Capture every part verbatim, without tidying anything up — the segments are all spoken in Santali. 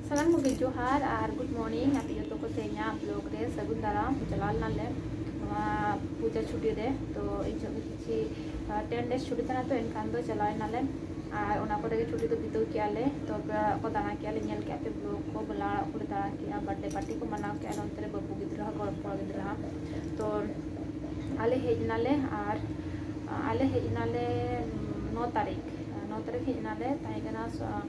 ᱥᱟᱱᱟᱢ ᱠᱚᱜᱮ ᱡᱚᱦᱟᱨ ᱟᱨ good morning᱾ ᱟᱯᱮ ᱡᱚᱛᱚ ᱠᱚ ᱛᱮᱦᱮᱧᱟᱜ vlog ᱨᱮ ᱥᱟᱹᱜᱩᱱ ᱫᱟᱨᱟᱢ᱾ ᱪᱟᱞᱟᱣ ᱞᱮᱱᱟᱞᱮ ᱱᱚᱣᱟ ᱯᱩᱡᱟᱹ ᱪᱷᱩᱴᱤ ᱨᱮ, ᱛᱚ ᱤᱧ ᱡᱚᱠᱷᱚᱱ ᱠᱤᱪᱷᱤ ten days ᱪᱷᱩᱴᱤ ᱛᱟᱦᱮᱱᱟ, ᱛᱚ ᱮᱱᱠᱷᱟᱱ ᱫᱚ ᱪᱟᱞᱟᱣ ᱮᱱᱟᱞᱮ ᱟᱨ ᱚᱱᱟ ᱠᱚᱨᱮ ᱜᱮ ᱪᱷᱩᱴᱤ ᱫᱚ ᱵᱤᱛᱟᱹᱣ ᱠᱮᱜᱼᱟ ᱞᱮ᱾ ᱛᱚ ᱯᱮᱲᱟ ᱚᱲᱟᱜ ᱠᱚ ᱫᱟᱬᱟ ᱠᱮᱜᱼᱟ ᱞᱮ, ᱧᱮᱞ ᱠᱮᱜᱼᱟ ᱯᱮ vlog ᱠᱚ, ᱵᱟᱞᱟ ᱚᱲᱟᱜ ᱠᱚᱞᱮ ᱫᱟᱬᱟ ᱠᱮᱜᱼᱟ, birthday party ᱠᱚ ᱢᱟᱱᱟᱣ ᱠᱮᱜᱼᱟ ᱱᱚᱱᱛᱮ ᱨᱮ ᱵᱟᱹᱵᱩ ᱜᱤᱫᱽᱨᱟᱹ ᱦᱚᱸ ᱠᱚᱲᱟ ᱜᱤᱫᱽᱨᱟᱹ ᱦᱚᱸ᱾ ᱛᱚ ᱟᱞᱮ ᱦᱮᱡ ᱮᱱᱟᱞᱮ ᱟᱨ ᱟᱞᱮ ᱦᱮᱡ ᱮᱱᱟᱞᱮ ᱱᱚ ᱛᱟᱹᱨᱤᱠᱷ, ᱱᱚ ᱛᱟᱹᱨᱤᱠᱷ ᱦᱮᱡ ᱮᱱᱟᱞᱮ, ᱛᱟᱦᱮᱸ ᱠᱟᱱᱟ ᱥᱚ-,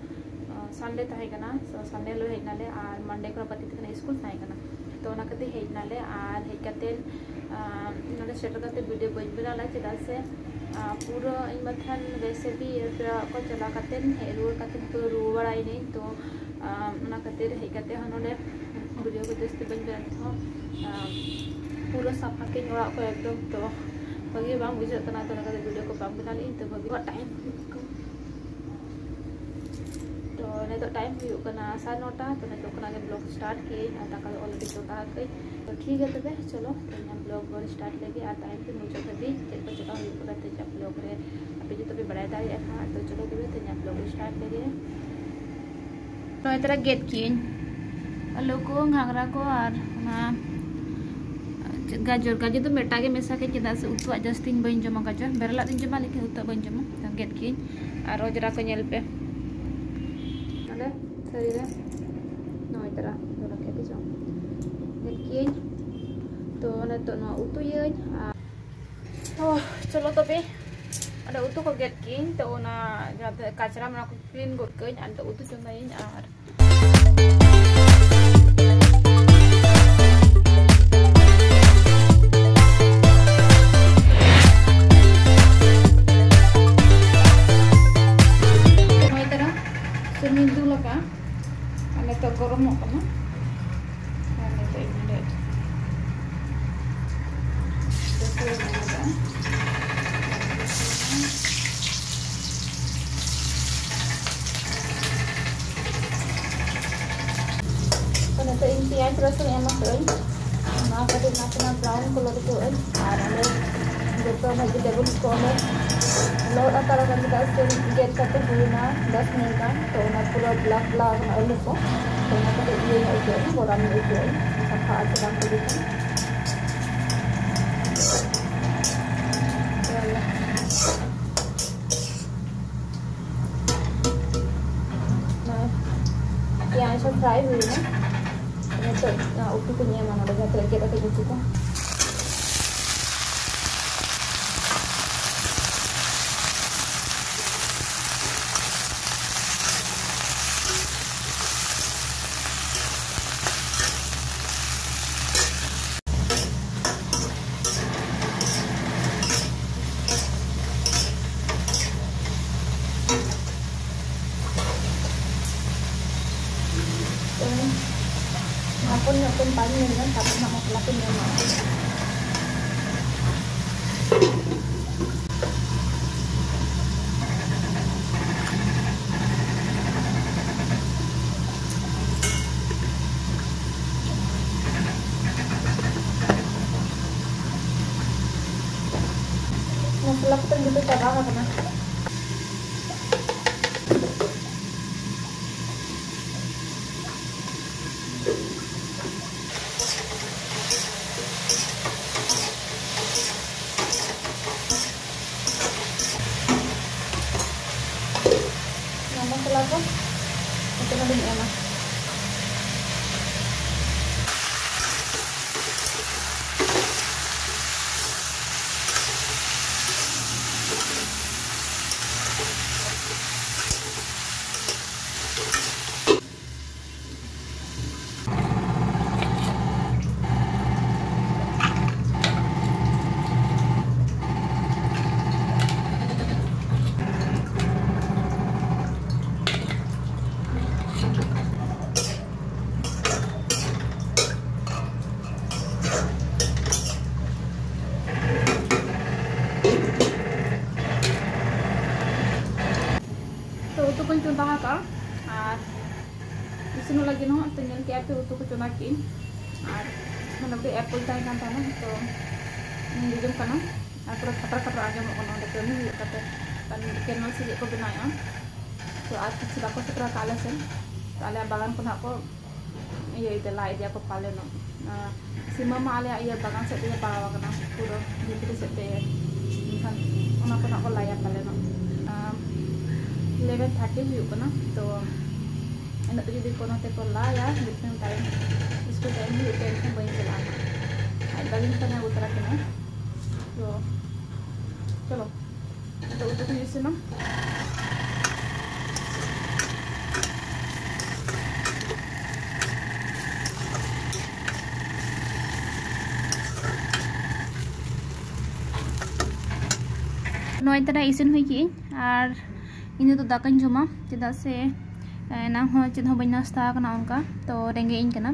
Sunday ᱛᱟᱦᱮᱸ ᱠᱟᱱᱟ, ᱥᱚ Sunday ᱦᱤᱞᱳᱜ ᱦᱮᱡ ᱮᱱᱟᱞᱮ ᱟᱨ Monday ᱠᱷᱚᱱ ᱯᱟᱹᱛᱤ ᱛᱟᱦᱮᱸ ᱠᱟᱱᱟ, ᱥᱠᱩᱞ ᱛᱟᱦᱮᱸ ᱠᱟᱱᱟ᱾ ᱛᱚ ᱚᱱᱟ ᱠᱷᱟᱹᱛᱤᱨ ᱦᱮᱡ ᱮᱱᱟᱞᱮ ᱟᱨ ᱦᱮᱡ ᱠᱟᱛᱮᱫ, ᱟᱸ, ᱱᱚᱰᱮ ᱥᱮᱴᱮᱨ ᱠᱟᱛᱮ video ᱵᱟᱹᱧ ᱵᱮᱱᱟᱣ ᱞᱮᱫᱟ, ᱪᱮᱫᱟᱜ ᱥᱮ, ᱟᱸ, ᱯᱩᱨᱟᱹ ᱤᱧ ᱢᱟ ᱛᱟᱦᱮᱱ ᱵᱮᱥᱮ ᱵᱤ ᱯᱮᱲᱟ ᱚᱲᱟᱜ ᱠᱚ ᱪᱟᱞᱟᱣ ᱠᱟᱛᱮᱫ ᱦᱮᱡ ᱨᱩᱣᱟᱹᱲ ᱠᱟᱛᱮᱫ ᱯᱩᱨᱟᱹ ᱨᱩᱣᱟᱹ ᱵᱟᱲᱟᱭᱮᱱᱟᱹᱧ᱾ ᱛᱚ, ᱟᱸ, ᱚᱱᱟ ᱠᱷᱟᱹᱛᱤᱨ ᱦᱮᱡ ᱠᱟᱛᱮᱫ ᱦᱚᱸ ᱱᱚᱰᱮ video ᱠᱚ ᱡᱟᱹᱥᱛᱤ ᱵᱟᱹᱧ ᱵᱮᱱᱟᱣ ᱨᱮᱦᱚᱸ, ᱟᱸ, ᱯᱩᱨᱟᱹ ᱥᱟᱯᱷᱟ ᱠᱮᱫᱟᱹᱧ ᱚᱲᱟᱜ ᱠᱚ ᱮᱠᱫᱚᱢ᱾ ᱛᱚ ᱵᱷᱟᱹᱜᱤ ᱵᱟᱝ ᱵᱩᱡᱷᱟᱹᱜ ᱠᱟᱱᱟ, ᱛᱚ ᱚᱱᱟ ᱠᱷᱟᱹᱛᱤᱨ video ᱠᱚ ᱵᱟᱝ ᱵᱮᱱᱟᱣ ᱞᱮᱫᱟᱹᱧ᱾ ᱛᱚ ᱵᱷᱟᱹᱜᱤ ᱴᱟᱭᱤᱢ ᱦᱩᱭᱩᱜ ᱠᱟᱱᱟ᱾ ᱛᱚ ᱱᱤᱛᱚᱜ ᱴᱟᱭᱤᱢ ᱦᱩᱭᱩᱜ ᱠᱟᱱᱟ ᱥᱟᱲᱮ ᱱᱚᱴᱟ᱾ ᱛᱚ ᱱᱤᱛᱚᱜ ᱠᱷᱚᱱᱟᱜ ᱜᱮ vlog start ᱠᱮᱫᱟᱹᱧ ᱟᱨ ᱫᱟᱠᱟ ᱫᱚ already ᱪᱚᱸᱫᱟ ᱟᱠᱟᱫᱟᱹᱧ᱾ ᱛᱚ ᱴᱷᱤᱠ ᱜᱮᱭᱟ, ᱛᱚᱵᱮ ᱪᱚᱞᱚ ᱛᱮᱦᱮᱧᱟᱜ vlog ᱵᱚᱱ start ᱞᱮᱜᱮ ᱟᱨ ᱛᱟᱭᱚᱢ ᱛᱮ ᱢᱩᱪᱟᱹᱫ ᱫᱷᱟᱹᱵᱤᱡ ᱪᱮᱫ ᱠᱚ ᱪᱮᱠᱟ ᱦᱩᱭᱩᱜ ᱠᱟᱱᱟ ᱛᱮᱦᱮᱧᱟᱜ vlog ᱨᱮ, ᱟᱯᱮ ᱡᱚᱛᱚ ᱯᱮ ᱵᱟᱲᱟᱭ ᱫᱟᱲᱮᱭᱟᱜᱼᱟ ᱦᱟᱸᱜ᱾ ᱛᱚ ᱪᱚᱞᱚ ᱛᱚᱵᱮ ᱛᱮᱦᱮᱧᱟᱜ vlog start ᱞᱮᱜᱮ᱾ ᱛᱚ ᱱᱤᱛᱚᱜ ᱜᱮᱫ ᱠᱤᱭᱟᱹᱧ ᱟᱹᱞᱩ ᱠᱚ, ᱜᱷᱟᱸᱜᱽᱨᱟ ᱠᱚ ᱟᱨ ᱚᱱᱟ ᱜᱟᱡᱚᱨ᱾ ᱜᱟᱡᱚᱨ ᱫᱚ ᱢᱤᱫᱴᱟᱝ ᱜᱮ ᱢᱮᱥᱟ ᱠᱟᱜ, ᱪᱮᱫᱟᱜ ᱥᱮ ᱩᱛᱩᱣᱟᱜ ᱡᱟᱹᱥᱛᱤᱧ ᱵᱟᱹᱧ ᱡᱚᱢᱟ ᱜᱟᱡᱚᱨ᱾ ᱵᱮᱨᱮᱞᱟᱜ ᱫᱚᱧ ᱡᱚᱢᱟ, ᱞᱮᱠᱤᱱ ᱩᱛᱩᱣᱟᱜ ᱵᱟᱹᱧ ᱡᱚᱢᱟ᱾ ᱛᱚ ᱜᱮᱫ ᱠᱤᱭᱟᱹᱧ ᱟᱨ ᱚᱡᱽᱨᱟ ᱠᱚ ᱧᱮᱞ ᱯᱮ᱾ ᱱᱚᱰᱮ ᱛᱷᱟᱹᱨᱤ ᱨᱮ ᱱᱚᱜᱼᱚᱭ ᱛᱟᱨᱟ ᱫᱚᱦᱚ ᱠᱮᱫ ᱜᱮ ᱪᱚᱝ᱾ ᱜᱮᱫ ᱠᱤᱭᱟᱹᱧ᱾ ᱛᱚ ᱱᱤᱛᱚᱜ ᱱᱚᱣᱟ ᱩᱛᱩᱭᱟᱹᱧ ᱟᱨ ᱛᱚ ᱪᱚᱞᱚ ᱛᱚᱵᱮ ᱚᱸᱰᱮ ᱩᱛᱩ ᱠᱚ ᱜᱮᱫ ᱠᱤᱭᱟᱹᱧ᱾ ᱛᱚ ᱚᱱᱟ ᱡᱟᱦᱟᱸ ᱛᱤᱱᱟᱹᱜ ᱠᱟᱪᱨᱟ ᱢᱮᱱᱟᱜ ᱠᱚ clean ᱜᱚᱫ ᱠᱟᱹᱧ ᱟᱨ ᱱᱤᱛᱚᱜ ᱩᱛᱩ ᱪᱚᱸᱫᱟᱭᱟᱹᱧ᱾ ᱟᱨ ᱱᱚᱜᱼᱚᱭ ᱛᱟᱨᱟ ᱥᱩᱱᱩᱢᱤᱧ ᱫᱩᱞ ᱟᱠᱟᱫᱼᱟ ᱟᱨ ᱱᱤᱛᱚᱜ ᱜᱚᱨᱚᱢᱚᱜ ᱠᱟᱱᱟ᱾ ᱟᱨ ᱱᱤᱛᱚᱜ ᱤᱧ ᱱᱚᱰᱮ ᱨᱟᱹᱥᱩᱱ ᱤᱧ ᱮᱢ ᱟᱠᱟᱫᱼᱟ᱾ ᱛᱚ ᱱᱤᱛᱚᱜ ᱤᱧ ᱯᱮᱸᱭᱟᱡᱽ ᱨᱟᱹᱥᱩᱱ ᱮᱢ ᱟᱠᱟᱫᱟᱹᱧ, ᱱᱚᱣᱟ ᱠᱟᱹᱴᱤᱡ ᱱᱟᱥᱮᱱᱟᱜ brown colour ᱦᱚᱪᱚᱣᱟᱜ ᱟᱹᱧ᱾ ᱟᱨ ᱚᱸᱰᱮ ᱡᱚᱛᱚ ᱵᱷᱮᱡᱤᱴᱮᱵᱚᱞᱥ ᱠᱚ ᱚᱸᱰᱮ ᱞᱚᱦᱚᱫ ᱦᱟᱛᱟᱲ ᱟᱠᱟᱱ, ᱪᱮᱫᱟᱜ ᱥᱮ ᱜᱮᱫ ᱠᱟᱛᱮ ᱦᱩᱭᱱᱟ ᱫᱚᱥ ᱢᱤᱱᱤᱴ ᱜᱟᱱ, ᱛᱚ ᱚᱱᱟ ᱯᱩᱨᱟᱹ ᱵᱞᱮᱠ ᱵᱞᱮᱠ ᱟᱠᱟᱱᱟ ᱟᱹᱞᱩ ᱠᱚ, ᱛᱚ ᱚᱱᱟ ᱠᱟᱹᱴᱤᱡ ᱤᱭᱟᱹ ᱧᱚᱜ ᱟᱹᱭᱠᱟᱹᱜᱼᱟ, ᱜᱚᱨᱟᱢ ᱧᱚᱜ ᱟᱹᱭᱠᱟᱹᱜᱼᱟ, ᱥᱟᱯᱷᱟ ᱟᱨ ᱥᱮ ᱵᱟᱝ ᱠᱚ ᱤᱭᱟᱹ ᱠᱟᱱᱟ᱾ ᱱᱚᱜᱼᱚᱭ ᱯᱮᱸᱭᱟᱡᱽ ᱦᱚᱸ ᱯᱷᱨᱟᱭ ᱦᱩᱭᱱᱟ᱾ ᱱᱤᱛᱚᱜ ᱩᱛᱩ ᱠᱚᱧ ᱮᱢᱟ ᱱᱚᱰᱮ, ᱡᱟᱦᱟᱸ ᱛᱤᱱᱟᱹᱜ ᱜᱮᱫ ᱠᱟᱛᱮ ᱩᱛᱩ ᱠᱚ᱾ ᱦᱚᱯᱚᱱ ᱧᱚᱜ ᱛᱮ ᱯᱟᱸᱪ ᱢᱤᱱᱤᱴ ᱜᱟᱱ, ᱛᱟᱨᱯᱚᱨ ᱱᱟᱜ ᱢᱚᱥᱞᱟ ᱠᱚᱧ ᱮᱢᱟ᱾ ᱢᱚᱥᱞᱟ ᱠᱚᱛᱮ ᱡᱚᱛᱚ ᱪᱟᱵᱟ ᱟᱠᱟᱱᱟ᱾ ᱱᱚᱣᱟ ᱢᱚᱥᱞᱟ ᱠᱚ ᱡᱚᱛᱚ ᱱᱚᱰᱮᱧ ᱮᱢᱟ᱾ ᱛᱚ, ᱩᱛᱩ ᱠᱚᱧ ᱪᱚᱸᱫᱟ ᱟᱠᱟᱫᱼᱟ ᱟᱨ ᱤᱥᱤᱱᱚᱜ ᱞᱟᱹᱜᱤᱫ ᱦᱚᱸ᱾ ᱛᱚ, ᱧᱮᱞ ᱠᱮᱜᱼᱟ ᱯᱮ, ᱩᱛᱩ ᱠᱚ ᱪᱚᱸᱫᱟ ᱠᱮᱜᱼᱟᱹᱧ ᱟᱨ ᱱᱚᱰᱮ ᱠᱟᱹᱴᱤᱡ ᱮᱯᱚᱞ ᱛᱟᱦᱮᱸ ᱠᱟᱱ ᱛᱟᱦᱮᱱᱟ, ᱛᱚ ᱤᱧ ᱡᱚᱡᱚᱢ ᱠᱟᱱᱟ᱾ ᱟᱨ ᱯᱩᱨᱟᱹ ᱠᱷᱟᱴᱨᱟ ᱠᱷᱟᱴᱨᱟ ᱟᱸᱡᱚᱢᱚᱜ ᱠᱟᱱᱟ ᱚᱸᱰᱮ ᱠᱟᱹᱢᱤ ᱦᱩᱭᱩᱜ ᱠᱟᱛᱮ᱾ ᱠᱟᱨᱚᱱ ᱠᱮᱱᱮᱞ ᱥᱮ ᱪᱮᱫ ᱠᱚ ᱵᱮᱱᱟᱣᱮᱫᱼᱟ, ᱛᱚ ᱟᱨ ᱠᱤᱪᱷᱩ ᱵᱟᱠᱚ ᱥᱮᱴᱮᱨ ᱟᱠᱟᱫ ᱟᱞᱮ ᱥᱮᱱ᱾ ᱛᱚ ᱟᱞᱮᱭᱟᱜ ᱵᱟᱜᱟᱱ ᱠᱚ ᱱᱟᱦᱟᱜ ᱠᱚ ᱤᱭᱟᱹ ᱤᱫᱤ, ᱞᱟ ᱤᱫᱤᱭᱟᱠᱚ ᱯᱟᱞᱮᱱᱚᱜ᱾ ᱟᱨ ᱥᱤᱢᱟᱹ ᱢᱟ ᱟᱞᱮᱭᱟᱜ ᱤᱭᱟᱹ ᱵᱟᱜᱟᱱ ᱥᱮᱫ ᱛᱮᱜᱮ ᱯᱟᱲᱟᱣ ᱟᱠᱟᱱᱟ, ᱯᱩᱨᱟᱹ ᱵᱷᱤᱛᱨᱤ ᱥᱮᱫ ᱛᱮ᱾ ᱮᱱᱠᱷᱟᱱ ᱚᱱᱟ ᱠᱚ ᱱᱟᱦᱟᱜ ᱠᱚ ᱞᱟᱭᱟ ᱯᱟᱞᱮᱱᱚᱜ᱾ ᱟᱨ eleven thirty ᱦᱩᱭᱩᱜ ᱠᱟᱱᱟ, ᱛᱚ ᱤᱱᱟᱹᱜ ᱛᱮ ᱡᱩᱫᱤ ᱠᱳᱱᱳ ᱛᱮᱠᱚ ᱞᱟᱭᱟ, ᱢᱤᱫᱴᱟᱝ ᱴᱟᱭᱤᱢ, ᱥᱠᱩᱞ ᱴᱟᱭᱤᱢ ᱦᱩᱭᱩᱜ ᱛᱮ ᱮᱱᱠᱷᱟᱱ ᱵᱟᱹᱧ ᱪᱟᱞᱟᱜᱼᱟ᱾ ᱟᱡ ᱵᱟᱹᱜᱤᱧ ᱯᱷᱳᱱ ᱟᱹᱜᱩ ᱛᱚᱨᱟ ᱠᱤᱱᱟ᱾ ᱛᱚ ᱪᱚᱞᱚ, ᱱᱤᱛᱚᱜ ᱩᱛᱩ ᱠᱚᱧ ᱤᱥᱤᱱᱟ᱾ ᱱᱚᱜᱼᱚᱭ ᱛᱟᱨᱟ ᱤᱥᱤᱱ ᱦᱩᱭ ᱠᱮᱜᱼᱟᱹᱧ ᱟᱨ ᱤᱧ ᱫᱚ ᱫᱟᱠᱟᱧ ᱡᱚᱢᱟ, ᱪᱮᱫᱟᱜ ᱥᱮ ᱮᱱᱟᱝ ᱦᱚᱸ ᱪᱮᱫ ᱦᱚᱸ ᱵᱟᱹᱧ ᱱᱟᱥᱛᱟ ᱟᱠᱟᱱᱟ, ᱚᱱᱠᱟ ᱛᱚ ᱨᱮᱸᱜᱮᱡ ᱤᱧ ᱠᱟᱱᱟ,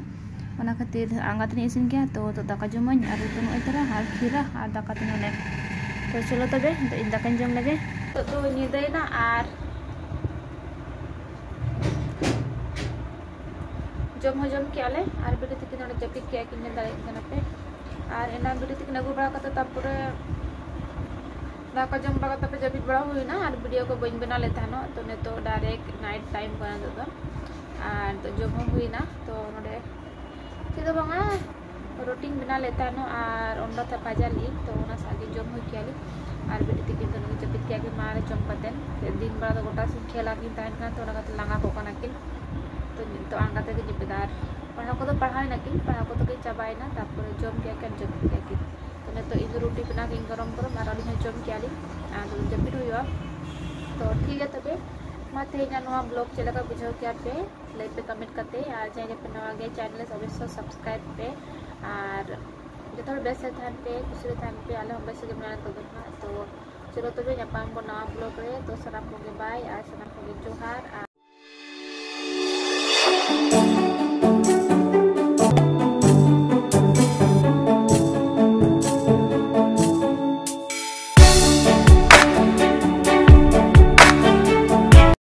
ᱚᱱᱟ ᱠᱷᱟᱹᱛᱤᱨ ᱟᱸᱜᱟ ᱛᱤᱧ ᱤᱥᱤᱱ ᱜᱮᱭᱟ᱾ ᱛᱚ ᱱᱤᱛᱚᱜ ᱫᱟᱠᱟ ᱡᱚᱢᱟᱹᱧ ᱟᱨ ᱩᱛᱩ ᱱᱚᱜᱼᱚᱭ ᱛᱟᱨᱟ ᱟᱨ ᱠᱷᱤᱨᱟ ᱟᱨ ᱫᱟᱠᱟ ᱛᱤᱧ ᱚᱸᱰᱮ᱾ ᱛᱚ ᱪᱚᱞᱚ ᱛᱚᱵᱮ ᱱᱤᱛᱚᱜ ᱤᱧ ᱫᱟᱠᱟᱧ ᱡᱚᱢ ᱞᱮᱜᱮ᱾ ᱱᱤᱛᱚᱜ ᱫᱚ ᱧᱤᱫᱟᱹᱭᱮᱱᱟ ᱟᱨ ᱡᱚᱢ ᱦᱚᱸ ᱡᱚᱢ ᱠᱮᱜᱼᱟ ᱞᱮ ᱟᱨ ᱵᱤᱴᱤ ᱛᱟᱹᱠᱤᱱ ᱱᱚᱰᱮ ᱡᱟᱹᱯᱤᱫ ᱠᱮᱜᱼᱟ ᱠᱤᱱ, ᱧᱮᱞ ᱫᱟᱲᱮᱭᱟᱜ ᱠᱟᱱᱟ ᱯᱮ᱾ ᱟᱨ ᱮᱱᱟᱝ ᱵᱤᱴᱤ ᱛᱟᱹᱠᱤᱱ ᱟᱹᱜᱩ ᱵᱟᱲᱟ ᱠᱟᱛᱮ ᱛᱟᱨᱯᱚᱨᱮ ᱫᱟᱠᱟ ᱡᱚᱢ ᱵᱟᱲᱟ ᱠᱟᱛᱮ ᱯᱮ ᱡᱟᱹᱯᱤᱫ ᱵᱟᱲᱟ ᱦᱩᱭᱱᱟ ᱟᱨ ᱵᱷᱤᱰᱤᱭᱳ ᱠᱚ ᱵᱟᱹᱧ ᱵᱮᱱᱟᱣ ᱞᱮᱫ ᱛᱟᱦᱮᱱᱚᱜ᱾ ᱛᱚ ᱱᱤᱛᱚᱜ direct night time ᱠᱟᱱᱟ ᱱᱤᱛᱚᱜ ᱫᱚ᱾ ᱟᱨ ᱱᱤᱛᱚᱜ ᱡᱚᱢ ᱦᱚᱸ ᱦᱩᱭᱱᱟ᱾ ᱛᱚ ᱱᱚᱰᱮ ᱪᱮᱫ ᱦᱚᱸ ᱵᱟᱝᱟ, ᱨᱩᱴᱤᱧ ᱵᱮᱱᱟᱣ ᱞᱮᱫ ᱛᱟᱦᱮᱱᱚᱜ ᱟᱨ ᱚᱱᱰᱟ ᱛᱮ ᱵᱷᱟᱡᱟ ᱞᱮᱫᱟᱹᱧ, ᱛᱚ ᱚᱱᱟ ᱥᱟᱶ ᱜᱮ ᱡᱚᱢ ᱦᱩᱭ ᱠᱮᱜᱼᱟ ᱞᱤᱧ᱾ ᱟᱨ ᱵᱤᱴᱤ ᱛᱟᱹᱠᱤᱱ ᱫᱚ ᱱᱩᱠᱤᱱ ᱡᱟᱹᱯᱤᱫ ᱠᱮᱜᱼᱟ ᱠᱤᱱ ᱢᱟᱲᱟᱝ ᱨᱮ ᱡᱚᱢ ᱠᱟᱛᱮ᱾ ᱫᱤᱱ ᱵᱮᱲᱟ ᱫᱚ ᱜᱚᱴᱟ ᱥᱮᱫ ᱠᱷᱮᱞᱟ ᱠᱤᱱ ᱛᱟᱦᱮᱱ ᱠᱟᱱᱟ, ᱛᱚ ᱚᱱᱟ ᱠᱷᱟᱹᱛᱤᱨ ᱞᱟᱸᱜᱟ ᱠᱚᱜ ᱠᱟᱱᱟ ᱠᱤᱱ᱾ ᱛᱚ ᱱᱤᱛᱚᱜ ᱟᱬᱜᱟ ᱛᱮᱠᱤᱱ ᱡᱟᱹᱯᱤᱫᱟ᱾ ᱟᱨ ᱯᱟᱲᱦᱟᱣ ᱠᱚᱫᱚ ᱯᱟᱲᱦᱟᱣ ᱮᱱᱟ ᱠᱤᱱ, ᱯᱟᱲᱦᱟᱣ ᱠᱚᱫᱚ ᱠᱤᱱ ᱪᱟᱵᱟᱭᱮᱱᱟ, ᱛᱟᱨᱯᱚᱨᱮ ᱡᱚᱢ ᱠᱮᱜᱼᱟ ᱠᱤᱱ, ᱡᱟᱹᱯᱤᱫ ᱠᱮᱜᱼᱟ ᱠᱤᱱ᱾ ᱛᱚ ᱱᱤᱛᱚᱜ ᱤᱧ ᱫᱚ ᱨᱩᱴᱤ ᱵᱮᱱᱟᱣ ᱠᱮᱜᱼᱟᱹᱧ ᱜᱚᱨᱚᱢ ᱜᱚᱨᱚᱢ, ᱟᱨ ᱟᱹᱞᱤᱧ ᱦᱚᱸ ᱡᱚᱢ ᱠᱮᱜᱼᱟ ᱞᱤᱧ, ᱟᱨ ᱡᱟᱹᱯᱤᱫ ᱦᱩᱭᱩᱜᱼᱟ᱾ ᱛᱚ ᱴᱷᱤᱠ ᱜᱮᱭᱟ ᱛᱚᱵᱮ, ᱢᱟ ᱛᱮᱦᱮᱧᱟᱜ ᱱᱚᱣᱟ vlog ᱪᱮᱫ ᱞᱮᱠᱟ ᱵᱩᱡᱷᱟᱹᱣ ᱠᱮᱜᱼᱟ ᱯᱮ ᱞᱟᱹᱭ ᱯᱮ comment ᱠᱟᱛᱮ, ᱟᱨ ᱡᱟᱦᱟᱸᱭ ᱡᱟᱦᱟᱸ ᱯᱮ ᱱᱟᱣᱟ ᱜᱮᱭᱟ channel ᱚᱵᱚᱥᱥᱳᱭ subscribe ᱯᱮ, ᱟᱨ ᱡᱚᱛᱚ ᱦᱚᱲ ᱵᱮᱥ ᱨᱮ ᱛᱟᱦᱮᱱ ᱯᱮ, ᱠᱩᱥᱤ ᱨᱮ ᱛᱟᱦᱮᱱ ᱯᱮ, ᱟᱞᱮ ᱦᱚᱸ ᱵᱮᱥ ᱨᱮᱜᱮ ᱢᱮᱱᱟᱜ ᱞᱮ ᱛᱚᱵᱮ ᱱᱟᱦᱟᱜ᱾ ᱛᱚ ᱪᱚᱞᱚ ᱛᱚᱵᱮ ᱧᱟᱯᱟᱢ ᱵᱚᱱ ᱱᱟᱣᱟ vlog ᱨᱮ᱾ ᱛᱚ ᱥᱟᱱᱟᱢ ᱠᱚᱜᱮ bye ᱟᱨ ᱥᱟᱱᱟᱢ ᱠᱚᱜᱮ ᱡᱚᱦᱟᱨ᱾ ᱟᱨ